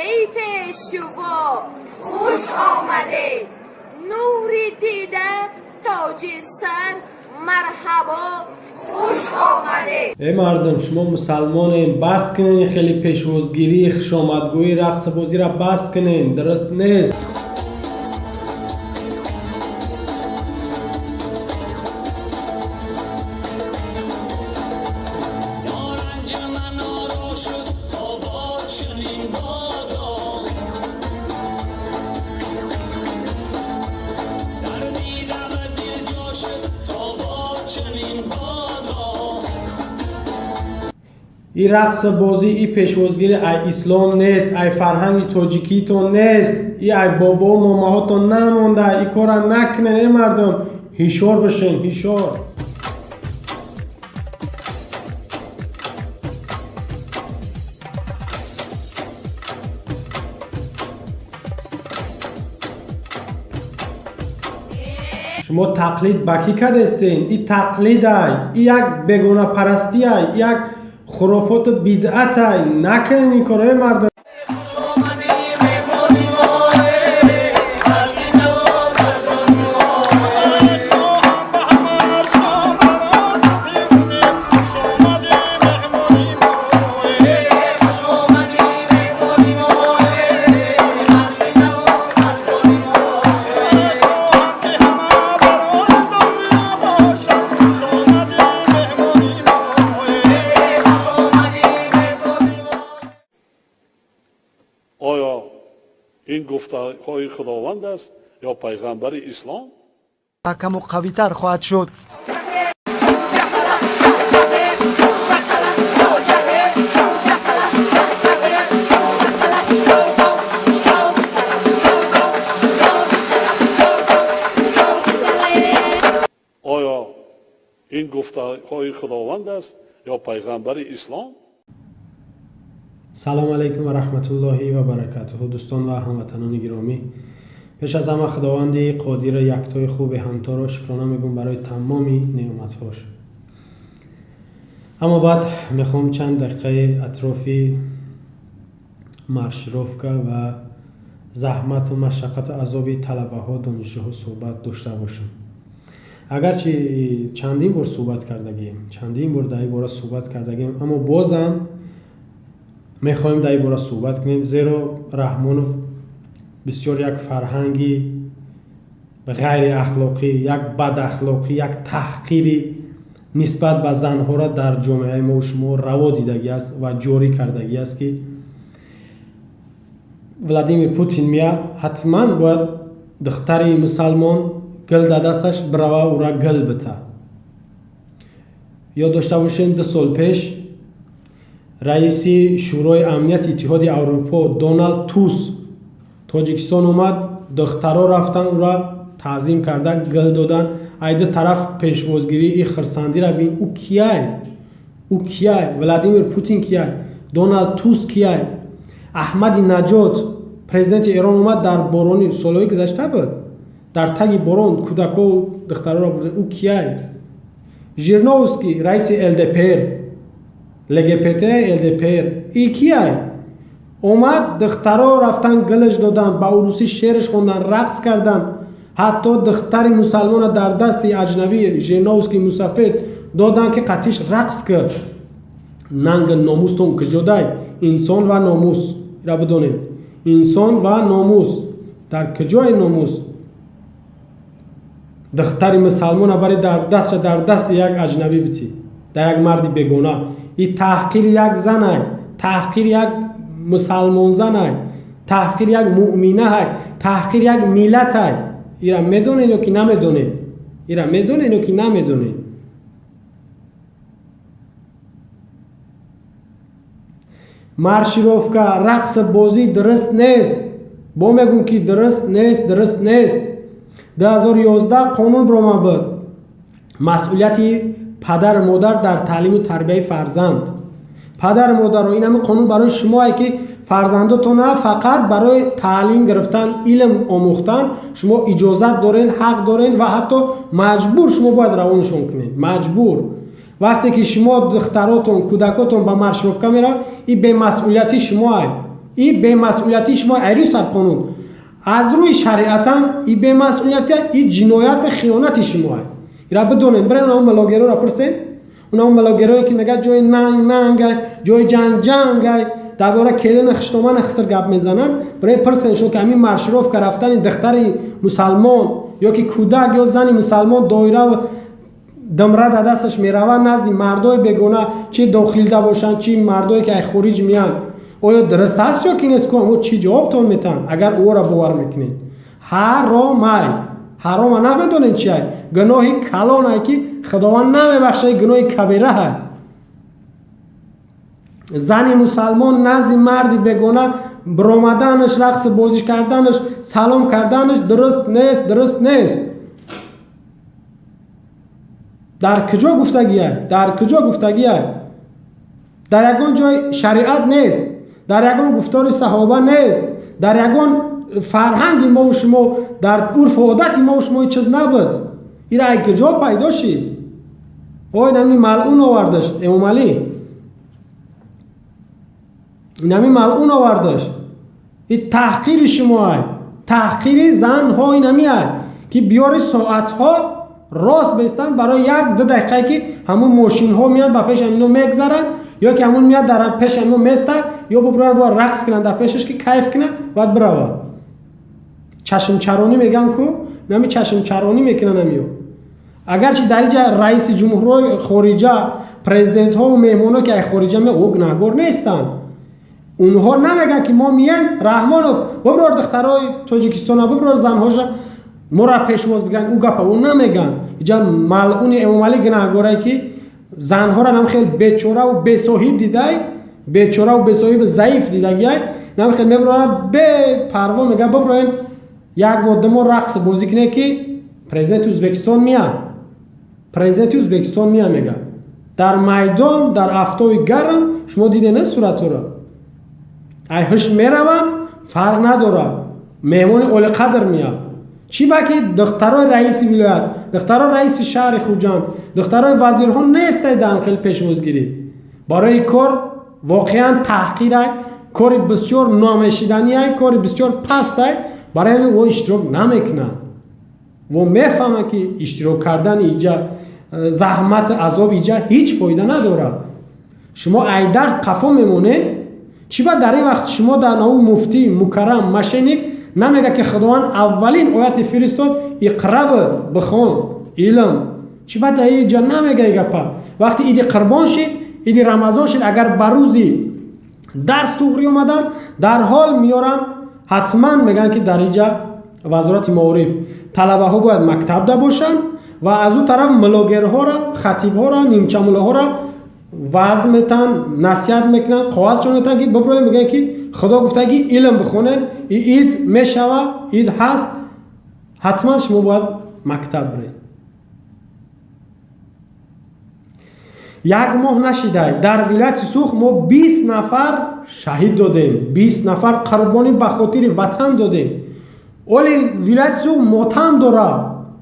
Эй пешво, хуш омадед. Нури дида, тоҷи сар, марҳабо, хуш омадед. Эй мардум, шумо мусалмонем, бас кунен хеле пешвозгирӣ, хушомадгӯӣ, рақсбозиро бас кунен, дуруст нест. И рақс бозӣ, и пешвозгирӣ ай ислом нест, ай фарҳанги тоҷикитон нест, и ай бобо момаҳотон намонда. И кора накунен, эй мардум, ҳишор бишен, ҳишор. Шумо тақлид ба кӣ кардестен? И тақлидай, и як бегонапарастиай, як хурофоту бидъатай. Накунен ин корои, мардум. Оё ин гуфтаҳои Худованд аст ё пайғамбари ислом? Каму қавитар хоҳад шуд. Оё ин гуфтаҳои Худованд аст ё пайғамбари ислом? Салому алайкум ва раҳматуллоҳи ва баракатуҳу, дӯстон ва ҳамватанони гиромӣ. Пеш аз ҳама Худованди қодира, яктои хуби ҳамторо шукрона мегӯм барои тамоми неъматҳош. Аммо баъд мехоҳам чанд дақиқаи атрофи маршировка ва заҳмату машаққату азоби талабаҳо, донишҷӯҳо суҳбат дошта бошам. Агарчи чандин бор суҳбат кардагием, чандин бор дар ин бора суҳбат кардагием, аммо бозам мехоҳем дар ин бора суҳбат кунем, зеро Раҳмонов бисёр як фарҳанги ғайриахлоқӣ, як бадахлоқӣ, як таҳқири нисбат ба занҳоро дар ҷомеаи мо шумо раво дидагӣ аст ва ҷорӣ кардагӣ аст, ки Владимир Путин мея, ҳатман бояд духтари мусалмон гил дар дасташ бирава, ӯра гил бита. Ёд дошта бошем, 2 сол пеш раиси Шӯрои амнияти Иттиҳоди Аврупо Доналд Тус Тоҷикистон омад, духтаро рафтан, ӯра таъзим карда, гил додан. Ай ду тараф пешвозгирӣ, и хирсандира бин. Ӯ кияй? Ӯ кияй? Владимир Путин кияй? Доналд Тус кияй? Аҳмади Наҷот, президенти Эрон, омад, дар борони солҳои гузашта буд, дар таги борон кӯдакову духтароро бурда. Ӯ кияй? Жириновский, раиси ЛДПР, ЛГПТ, ЛДПР, и кияй? Омад, духтаро рафтан, гилаш додан, ба урусӣ шеърш хондан, рақс кардан. Ҳатто духтари мусалмона дар дасти аҷнабӣ, Жириновский мусафед, додан, ки қатиш рақс кард. Нанг номустон куҷодай? Инсон ва номус ира бидонем, инсон ва номус дар куҷои номус? Духтари мусалмона бари дар дастша дар дасти як аҷнабӣ битӣ, дар як марди бегона, и таҳқири як занай, таҳқири як мусалмонзанай, таҳқири як муъминаҳай, таҳқири як миллатай. Ира медонед ё ки намедонед? Ира медонед ё ки намедонед? Маршировка, рақс бозӣ дуруст нест. Бо мегӯм, ки дуруст нест, дуруст нест. 2011 қонун баромад буд, масъулияти падару модар дар таълиму тарбияи фарзанд. Падару модаро, ин ҳамин қонун барои шумое, ки фарзандотона фақат барои таълим гирифтан, илм омӯхтан шумо иҷозат дорен, ҳақ дорен ва ҳатто маҷбур шумо бояд равонашон кунед, маҷбур. Вақте ки шумо духтаротон, кӯдакотон ба маршировка меравад, ин бемасъулияти шумоай. И бемасъулиятии шумо айрӯи сарқонун, аз рӯи шариатам и бемасъулиятия, и ҷинояту хиёнати шумоа. Ира бидонед, бирен он блогерора пурсед, онам блогерое ки мегӯяд ҷои нанг нангай, ҷои ҷанг ҷангай, дар бораи келини хиштомани хиср гап мезананд. Бирен пурсен шумо, ки ҳамин маршировка рафтани духтари мусалмон ё ки кӯдак ё зани мусалмон доира думра дар дасташ меравад назди мардои бегона, чи дохилда бошанд, чи мардое ки ай хориҷ меянд, оё дуруст аст ё ки нест? Ку амо чӣ ҷавобтон метаҳанд, агар ӯро бовар мекунед? Ҳаромай, ҳарома намедонед чи ай? Гуноҳи калонай, ки Худованд намебахшад, гуноҳи кабираҳай. Зани мусалмон назди марди бегона биромаданаш, рақси бозӣ карданаш, салом карданаш дуруст нест, дуруст нест. Дар куҷо гуфтагиай? Дар куҷо гуфтагиай? Дар ягон ҷой шариат нест, дар ягон гуфтори саҳоба нест, дар ягон фарҳанги мову шумо, дар урфу одати мову шумо чиз набуд. Ира ай куҷо пайдо шид? Ой, нами малъун овардаш Эмомалӣ, инами малъун овардаш. И таҳқири шумоай, таҳқири занҳо инамиай, ки биёри соатҳо рост бестанд барои як ду дақиқае, ки ҳамун мошинҳо меяд, ба пеши ҳамино мегзаранд, ё ки ҳамун меяд, дар пеши ҳамино местад, ё бубуранд, бояд рақс кунанд дар пешаш, ки кайф кунад, бояд биравад. Чашмчаронӣ мегӯянд ку, нами чашмчаронӣ мекунанд ҳамиё. Агарчи дар инҷа раиси ҷумҳурҳои хориҷа, президентҳову меҳмонҳо, ки ай хориҷа меяд, ӯ гунаҳгор нестанд. Онҳо намегӯянд, ки мо мием, Раҳмонов, биброр духтарои Тоҷикистона, биброр занҳоша, моро пешвоз бигиранд. Ӯ гапа ӯ намегӯянд. Иҷа малъуни Эмомалӣ гунаҳгорае, ки занҳоро нам хел бечораву бесоҳиб дидай, бечораву бесоҳибу заиф дидагиай, нам хел меброрад, бепарво мегӯяд: биброен, як моҳ, 2 моҳ рақс бозӣ кунед, ки президенти Ӯзбекистон меяд, президенти Ӯзбекистон меяд, мегӯяд. Дар майдон, дар афтоби гарм, шумо дидед на суратҳоро, ай ҳуш мераванд, фарқ надорад, меҳмони олиқадр меяд. Чӣ ба ки духтарои раиси вилоят, духтарои раиси шаҳри Хуҷанд, духтарои вазирҳо нестай дар хел пешвозгирӣ? Барои кор воқеан таҳқирай, кори бисёр номешиданиай, кори бисёр пастай. Барои ҳамин о иштирок намекунанд. Во мефаҳманд, ки иштирок кардани иҷа, заҳмати азоби иҷа ҳеҷ фоида надорад. Шумо ай дарс қафо мемонед. Чӣ ба дар ин вақт шумо дар наву муфтӣ мукаррам мошенник намега, ки Худованд аввалин ояти фиристод иқра буд, бихон, илм? Чӣ ба дар иҷа намега и гапа? Вақти иди қурбон шид, иди Рамазон шид, агар ба рӯзи дарс туғрӣ омадан, дар ҳол меёрам, ҳатман мегӯянд, ки дар иҷа вазорати маориф талабаҳо бояд мактабда бошанд, ва аз ӯ тараф блогерҳоро, хатибҳоро, нимчамулаҳоро ваъз метаҳанд, насиҳат мекунанд, коғазшон метаҳанд, ки биброем, мегӯянд, ки Худо гуфта, ки илм бихонед, и ид мешава, ид ҳаст, ҳатман шумо бояд мактаб биред. Як моҳ нашидай, дар вилояти Сух мо 20 нафар шаҳид додем, 20 нафар қурбонӣ ба хотири ватан додем. Оли вилояти Сух мотам дора,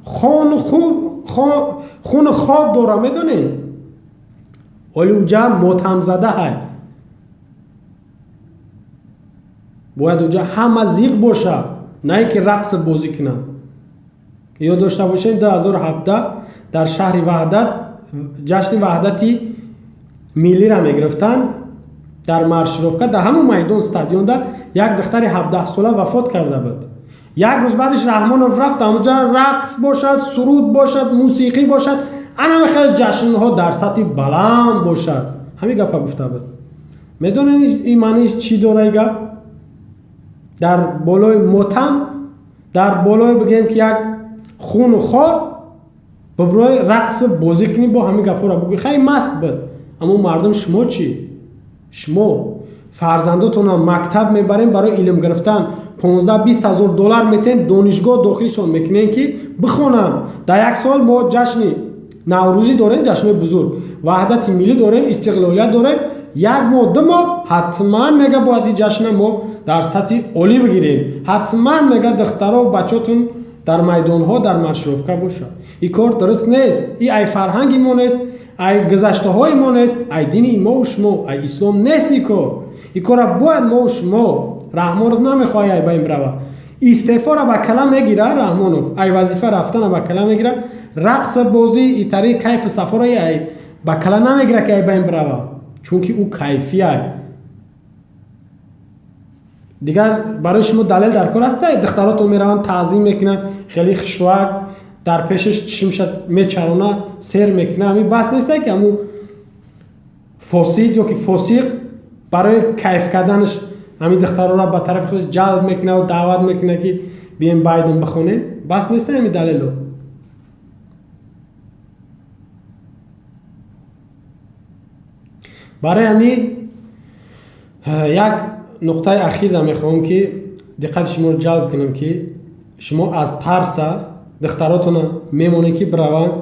хуну хоб дора, медонем, оли уҷа мотамзада ҳай, бояд уҷа ҳама зиқ боша, на ин ки рақс бозӣ кунанд. Ёд дошта бошем, 2017 дар шаҳри Ваҳдат ҷашни ваҳдати миллиро мегирифтанд, дар маршировка, дар ҳамон майдон, стадионда як духтари 17сола вафот карда буд. Як рӯз баъдеш Раҳмонов рафт, ҳамонҷа рақс бошад, суруд бошад, мусиқӣ бошад, анаме хел ҷашнҳо дар сатҳи баланд бошад, ҳамин гапа гуфта буд. Медонед, ин маъни чӣ дора и гап? Дар болои мотам, дар болои бигӯем, ки як хуну хор биброи рақс бозӣ кунӣ, бо ҳамин гапҳоро бугӯй. Хай, маст буд, аммо мардум, шумо чӣ? Шумо фарзандотонро мактаб мебарем барои илм гирифтан, 15-20 ҳазор доллар метен, донишгоҳ дохилшон мекунем, ки бихонанд. Дар як сол мо ҷашни наврӯзӣ дорем, ҷашнҳои бузург, ваҳдати миллӣ дорем, истиқлолият дорем. Як моҳ, 2 моҳ ҳатман мега бояд ин ҷашна мо дар сатҳи олӣ бигирем, ҳатман мега духтаро, бачаотон дар майдонҳо, дар маршировка бошад. Ин кор дуруст нест, и ай фарҳанги мо нест, ай гузаштаҳои мо нест, ай дини мову шумо, ай ислом нест ин кор. Ин кора бояд мо шумо. Раҳмонов намехоҳад ай ба ин бирава. Истеъфоро ба кала мегира Раҳмонов, ай вазифа рафтана ба кала мегира. Рақс бозӣ итари кайфу сафоро ай ба кала намегира ки ай ба ин бирава, чунки ӯ кайфия. Дигар барои шумо далел дар кор аст. Духтаротон мераванд, таъзим мекунанд, хеле хушвак дар пешаш чишмша мечарона, сер мекуна. Ҳамин бас неста ки ҳамун фосид ё ки фосиқ барои кайф карданаш ҳамин духтарора ба тарафи худ ҷалб мекунаву даъват мекуна ки бием Байден бихонем. Бас неста ҳамин далело? Барои ҳамин як нуқтаи ахирда мехоҳам ки диққати шуморо ҷалб кунам, ки шумо аз тарса духтаротона мемонед ки бираванд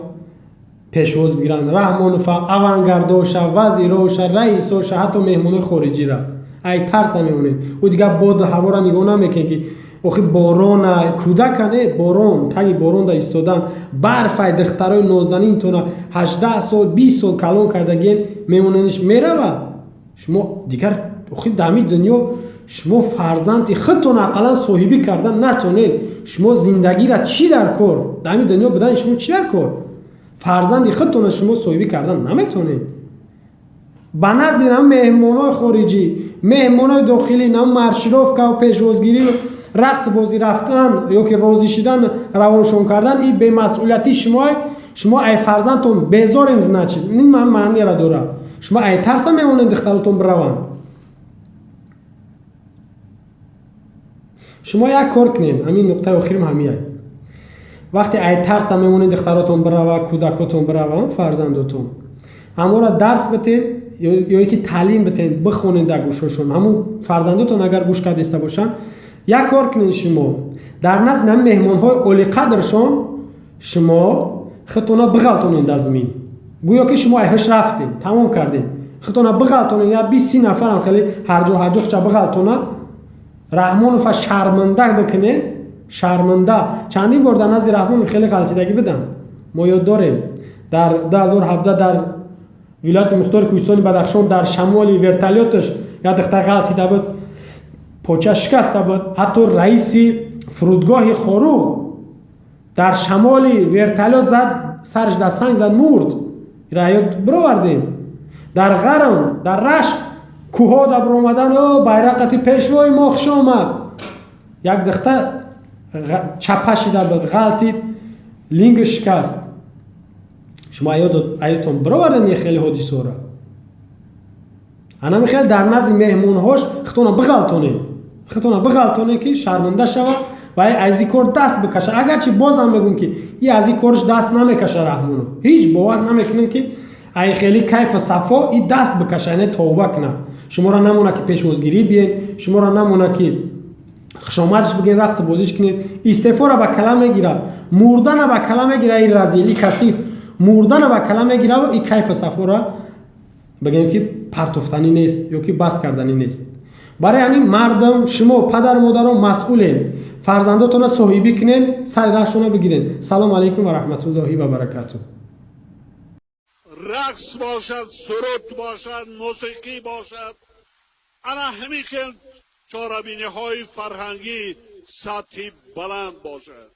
пешвоз бигиранд Раҳмонова, авангардоша, вазироша, раисоша, ҳатто меҳмонои хориҷира. Ай тарса мемонед. Ӯ дигар боду ҳавора нигоҳ намекунед, ки охи борона, кӯдака не, борон, таги боронда истодан, барфай, духтарои нозанинтона 18 сол, 20 сол калон кардагиен, мемонениш, мерава. Шумо дигар охи дар ҳамин дунё шумо фарзанди худтон ақаллан соҳибӣ кардан натонед, шумо зиндагира чӣ дар кор? Дар ҳамин дунё будани шумо чӣ дар кор? Фарзанди худтона шумо соҳибӣ кардан наметонед. Ба назди нам меҳмонои хориҷӣ, меҳмонои дохилӣ, нам маршировкаву пешвозгирӣ, рақс бозӣ рафтан ё ки розӣ шидан, равоншон кардан, ин бемасъулиятии шумо. Шумо ай фарзандтон безорен, значит, ин маънера дорад. Шумо ай тарса мемонед духтаротон бираванд. Шумо як кор кунем, ҳамин нуқтаи охирим ҳамияй. Вақте ай тарса мемонед духтаротон бирава, кӯдакотон бираванд, фарзандотон, ҳамонро дарс битед ё ки таълим битед, бихонед дар гӯшҳошон. Ҳамун фарзандотон агар гӯш карда бошанд, як кор кунед: шумо дар назди ҳамин меҳмонҳои олиқадршон шумо худтона биғалтонед дар замин, гӯё ки шумо айҳуш рафтед, тамом кардед. Худтона биғалтонед, я 20-30 нафарам хеле ҳарҷо ҳарҷо хуча биғалтона, Раҳмонова шарманда бикунед, шарманда. Чандин бор дар назди Раҳмонов хеле ғалтидагӣ биданд, мо ёд дорем. Дар 2017 дар вилояти мухтори кӯҳистони Бадахшон дар шамоли вертолёташ як духтар ғалтида буд, поча шикаста буд. Ҳатто раиси фурудгоҳи Хоруғ дар шамоли вертолёт зад, сараш дар санг зад, мурд. Раёд бировардем. Дар Ғарм, дар Рашт кӯҳо да биромадан, о байрақати пешвои мо хуш омад, як духтар чапа шида буд, ғалтид, линги шикаст. Шумо аёдтон бировардем хеле ҳодисаро. Анами хел дар назди меҳмонҳош худтона биғалтонед, худтона биғалтонед, ки шарманда шавад ва аз ин кор даст бикаша. Агарчи бозам мегӯм, ки и аз ин корш даст намекаша Раҳмонов. Ҳеҷ бовар намекунем, ки ай хеле кайфу сафо и даст бикаша, яъне тавба кунад. Шуморо намона ки пешвозгирӣ биен, шуморо намона ки хушомадш бигин, рақс бозиш кунед. Истеъфоро ба кала мегирад, мурдана ба кала мегирад. И разил, и касиф мурдана ба кала мегирад. И кайфу сафоро бигем ки партофтанӣ нест ё ки бас карданӣ нест. Барои ҳамин мардум, шумо падару модарон масъулем, фарзандотонро соҳибӣ кунед, сари раҳшона бигиред. Салому алайкум ва раҳматуллоҳи ва баракатуҳ. Рақс бошад, суруд бошад, мусиқӣ бошад, ана ҳамин хел чорабиниҳои фарҳангӣ сатҳи баланд бошад.